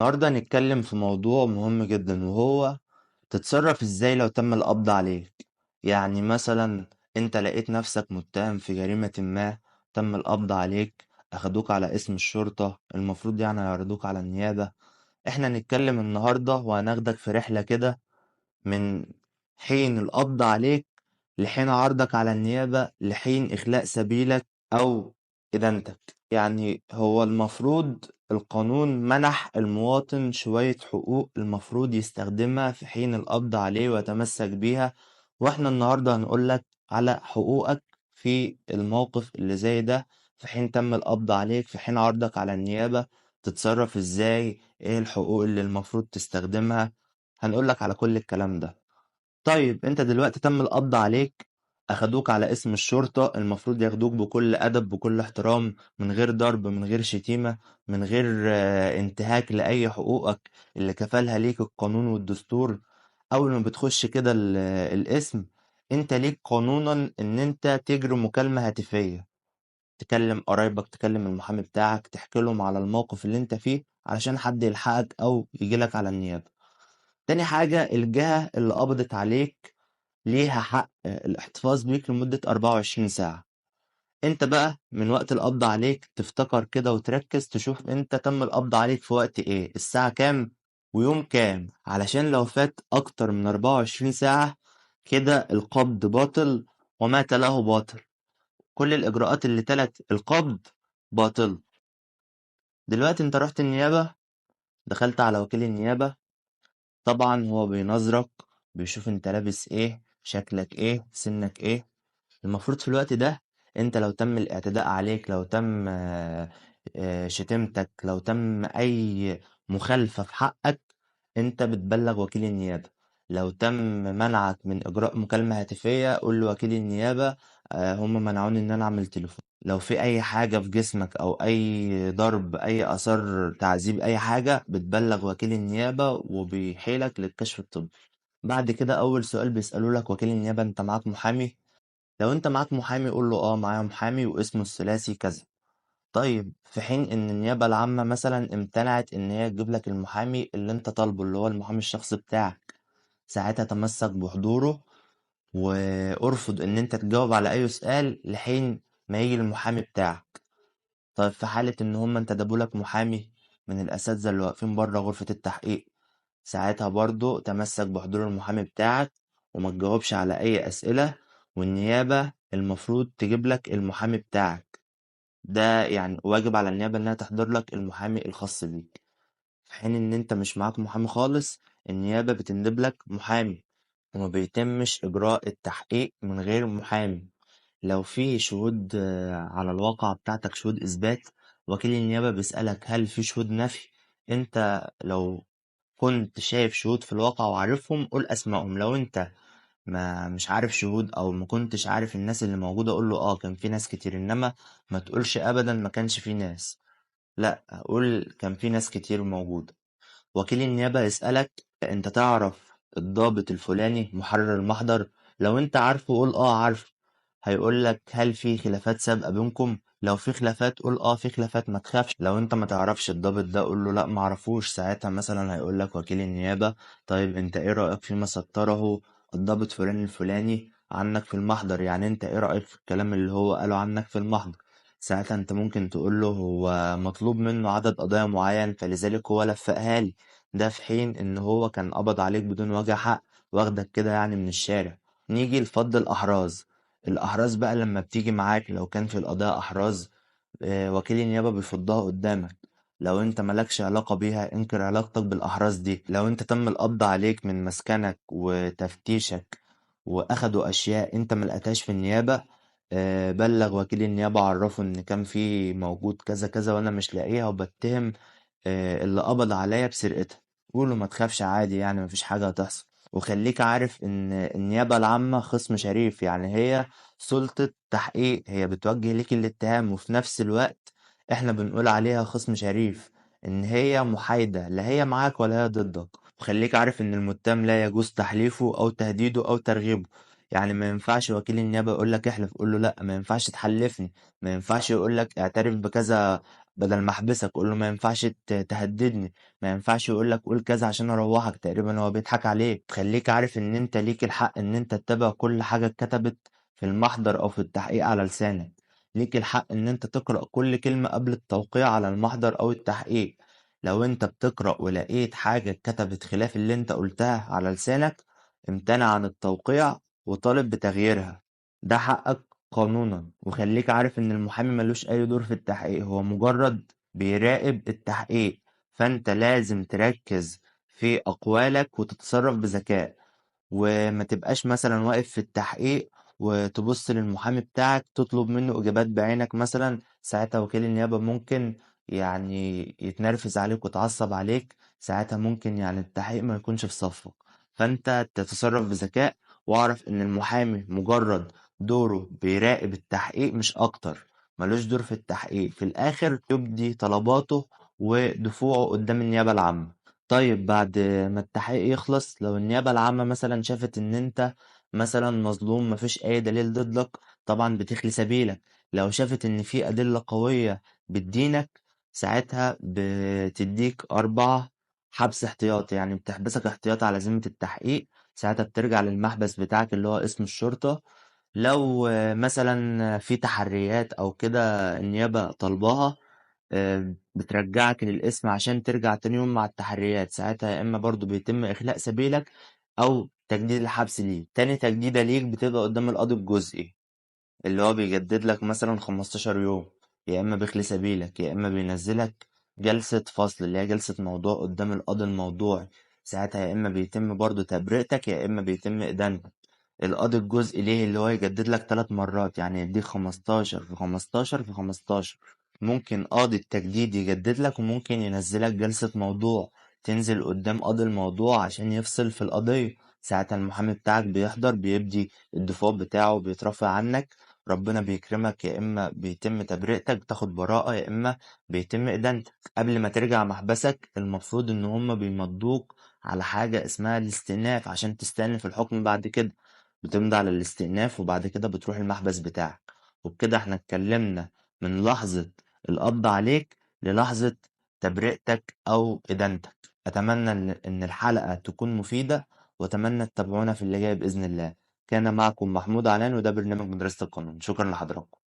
النهاردة هنتكلم في موضوع مهم جدا، وهو تتصرف ازاي لو تم القبض عليك. يعني مثلا انت لقيت نفسك متهم في جريمة ما، تم القبض عليك، اخدوك على اسم الشرطة، المفروض يعني هيعرضوك على النيابة. احنا هنتكلم النهاردة وهناخدك في رحلة كده من حين القبض عليك لحين عرضك على النيابة، لحين إخلاء سبيلك أو إدانتك. يعني هو المفروض القانون منح المواطن شوية حقوق المفروض يستخدمها في حين القبض عليه ويتمسك بيها، واحنا النهاردة هنقولك على حقوقك في الموقف اللي زي ده، في حين تم القبض عليك، في حين عرضك على النيابة، تتصرف ازاي، ايه الحقوق اللي المفروض تستخدمها. هنقولك على كل الكلام ده. طيب انت دلوقتي تم القبض عليك، اخدوك على اسم الشرطة، المفروض ياخدوك بكل ادب بكل احترام، من غير ضرب، من غير شتيمة، من غير انتهاك لأي حقوقك اللي كفلها ليك القانون والدستور. اول ما بتخش كده الاسم، انت ليك قانونا ان انت تجري مكالمة هاتفية، تكلم قرايبك، تكلم المحامي بتاعك، تحكي لهم على الموقف اللي انت فيه علشان حد يلحقك او يجيلك على النيابة. تاني حاجة، الجهة اللي قبضت عليك ليها حق الاحتفاظ بيك لمدة 24 ساعة. انت بقى من وقت القبض عليك تفتكر كده وتركز، تشوف انت تم القبض عليك في وقت ايه، الساعة كام ويوم كام، علشان لو فات اكتر من 24 ساعة كده القبض باطل وما تلاه باطل. كل الاجراءات اللي تلت القبض باطل. دلوقتي انت رحت النيابة، دخلت على وكيل النيابة، طبعا هو بينظرك، بيشوف انت لابس ايه، شكلك ايه، سنك ايه. المفروض في الوقت ده انت لو تم الاعتداء عليك، لو تم شتمتك، لو تم اي مخالفة في حقك، انت بتبلغ وكيل النيابة. لو تم منعك من اجراء مكالمة هاتفية، قول لوكيل النيابة هم منعوني ان انا اعمل تليفون. لو في اي حاجة في جسمك او اي ضرب، اي اثار تعذيب، اي حاجة، بتبلغ وكيل النيابة وبيحيلك للكشف الطبي. بعد كده اول سؤال بيسألوا لك وكيل النيابة، انت معاك محامي؟ لو انت معاك محامي قول له اه معايا محامي واسمه الثلاثي كذا. طيب في حين ان النيابة العامة مثلا امتنعت ان هي تجيب لك المحامي اللي انت طالبه، اللي هو المحامي الشخصي بتاعك، ساعتها تمسك بحضوره وارفض ان انت تجاوب على اي سؤال لحين ما يجي المحامي بتاعك. طيب في حالة ان هم انتدبوا لك محامي من الاساتذة اللي واقفين بره غرفة التحقيق، ساعتها برضو تمسك بحضور المحامي بتاعك وما تجاوبش على اي اسئلة، والنيابة المفروض تجيب لك المحامي بتاعك. ده يعني واجب على النيابة انها تحضر لك المحامي الخاص بيك. في حين ان انت مش معاك محامي خالص، النيابة بتندب لك محامي، وما بيتمش اجراء التحقيق من غير محامي. لو في شهود على الواقعة بتاعتك، شهود اثبات، وكيل النيابة بيسألك هل في شهود نفي. انت لو كنت شايف شهود في الواقع وعارفهم قول اسمائهم. لو انت ما مش عارف شهود او ما كنتش عارف الناس اللي موجودة قول له كان في ناس كتير، انما ما تقولش ابدا ما كانش في ناس، لا قول كان في ناس كتير موجودة. وكيل النيابة يسألك انت تعرف الضابط الفلاني محرر المحضر؟ لو انت عارفه قول عارفه. هيقول لك هل في خلافات سابقة بينكم؟ لو في خلافات قول في خلافات، ما تخافش. لو انت ما تعرفش الضابط ده قول له لا ما اعرفوش. ساعتها مثلا هيقول لك وكيل النيابة طيب انت ايه رأيك فيما سطره الضابط فلان الفلاني عنك في المحضر؟ يعني انت ايه رأيك في الكلام اللي هو قاله عنك في المحضر؟ ساعتها انت ممكن تقول له هو مطلوب منه عدد قضايا معين فلذلك هو لفقها لي، ده في حين ان هو كان قبض عليك بدون وجه حق واخدك كده يعني من الشارع. نيجي لفض الأحراز. الأحراز بقى لما بتيجي معاك، لو كان في القضايا أحراز، وكيل النيابة بيفضها قدامك. لو انت مالكش علاقة بيها انكر علاقتك بالأحراز دي. لو انت تم القبض عليك من مسكنك وتفتيشك واخدوا أشياء انت ما لقيتهاش في النيابة، بلغ وكيل النيابة، عرفه ان كان في موجود كذا كذا وانا مش لاقيها وبتهم اللي قبض عليا بسرقتها. قوله ما تخافش عادي، يعني مفيش حاجة هتحصل. وخليك عارف ان النيابة العامة خصم شريف، يعني هي سلطة تحقيق، هي بتوجه ليك الاتهام، وفي نفس الوقت احنا بنقول عليها خصم شريف ان هي محايدة، لا هي معاك ولا هي ضدك. وخليك عارف ان المتهم لا يجوز تحليفه او تهديده او ترغيبه، يعني ما ينفعش وكيل النيابة يقول لك احلف، قول له لا، ما ينفعش تحلفني، ما ينفعش يقول لك اعترف بكذا بدل ما احبسك، قول له ما ينفعش تهددني، ما ينفعش يقول لك قول كذا عشان اروحك، تقريبا هو بيضحك عليك. خليك عارف ان انت ليك الحق ان انت تتابع كل حاجة اتكتبت في المحضر او في التحقيق على لسانك، ليك الحق ان انت تقرأ كل كلمة قبل التوقيع على المحضر او التحقيق. لو انت بتقرأ ولقيت حاجة اتكتبت خلاف اللي انت قلتها على لسانك، امتنع عن التوقيع وطالب بتغييرها، ده حقك قانونا. وخليك عارف ان المحامي ملوش اي دور في التحقيق، هو مجرد بيراقب التحقيق، فانت لازم تركز في اقوالك وتتصرف بذكاء، وما تبقاش مثلا واقف في التحقيق وتبص للمحامي بتاعك تطلب منه اجابات بعينك مثلا، ساعتها وكيل النيابة ممكن يتنرفز عليك ويتعصب عليك، ساعتها ممكن التحقيق ما يكونش في صفك. فانت تتصرف بذكاء، واعرف ان المحامي مجرد دوره بيراقب التحقيق مش اكتر، ملوش دور في التحقيق، في الاخر يبدي طلباته ودفوعه قدام النيابة العامة. بعد ما التحقيق يخلص، لو النيابة العامة مثلا شافت ان انت مثلا مظلوم مفيش اي دليل ضدك، طبعا بتخلي سبيلك. لو شافت ان في ادلة قوية بتدينك، ساعتها بتديك 4 حبس احتياطي، يعني بتحبسك احتياطي على ذمة التحقيق، ساعتها بترجع للمحبس بتاعك اللي هو اسم الشرطة. لو مثلا في تحريات او كده النيابة طالباها، بترجعك للاسم عشان ترجع تاني يوم مع التحريات، ساعتها يا اما برضو بيتم اخلاء سبيلك او تجديد الحبس ليك. تاني تجديدة ليك بتبقى قدام القاضي الجزئي اللي هو بيجدد لك مثلا 15 يوم، يا اما بيخلي سبيلك يا اما بينزلك جلسة فصل اللي هي جلسة موضوع قدام القاضي الموضوعي، ساعتها يا اما بيتم برضو تبرئتك يا اما بيتم ادانتك. القاضي الجزئي ليه اللي هو يجدد لك 3 مرات، يعني يديك 15 في 15 في 15. ممكن قاضي التجديد يجدد لك، وممكن ينزلك جلسة موضوع تنزل قدام قاضي الموضوع عشان يفصل في القضية، ساعتها المحامي بتاعك بيحضر بيبدي الدفاع بتاعه بيترافع عنك، ربنا بيكرمك يا إما بيتم تبرئتك بتاخد براءة يا إما بيتم إدانتك. قبل ما ترجع محبسك المفروض إن هم بيمضوك على حاجة اسمها الاستئناف عشان تستأنف الحكم بعد كده، بتمضي على الاستئناف وبعد كده بتروح المحبس بتاعك. وبكده احنا اتكلمنا من لحظة القبض عليك للحظة تبرئتك أو إدانتك. أتمنى إن الحلقة تكون مفيدة، وأتمنى تتابعونا في اللي جاي بإذن الله. كان معكم محمود عنان، وده برنامج مدرسة القانون. شكرا لحضراتكم.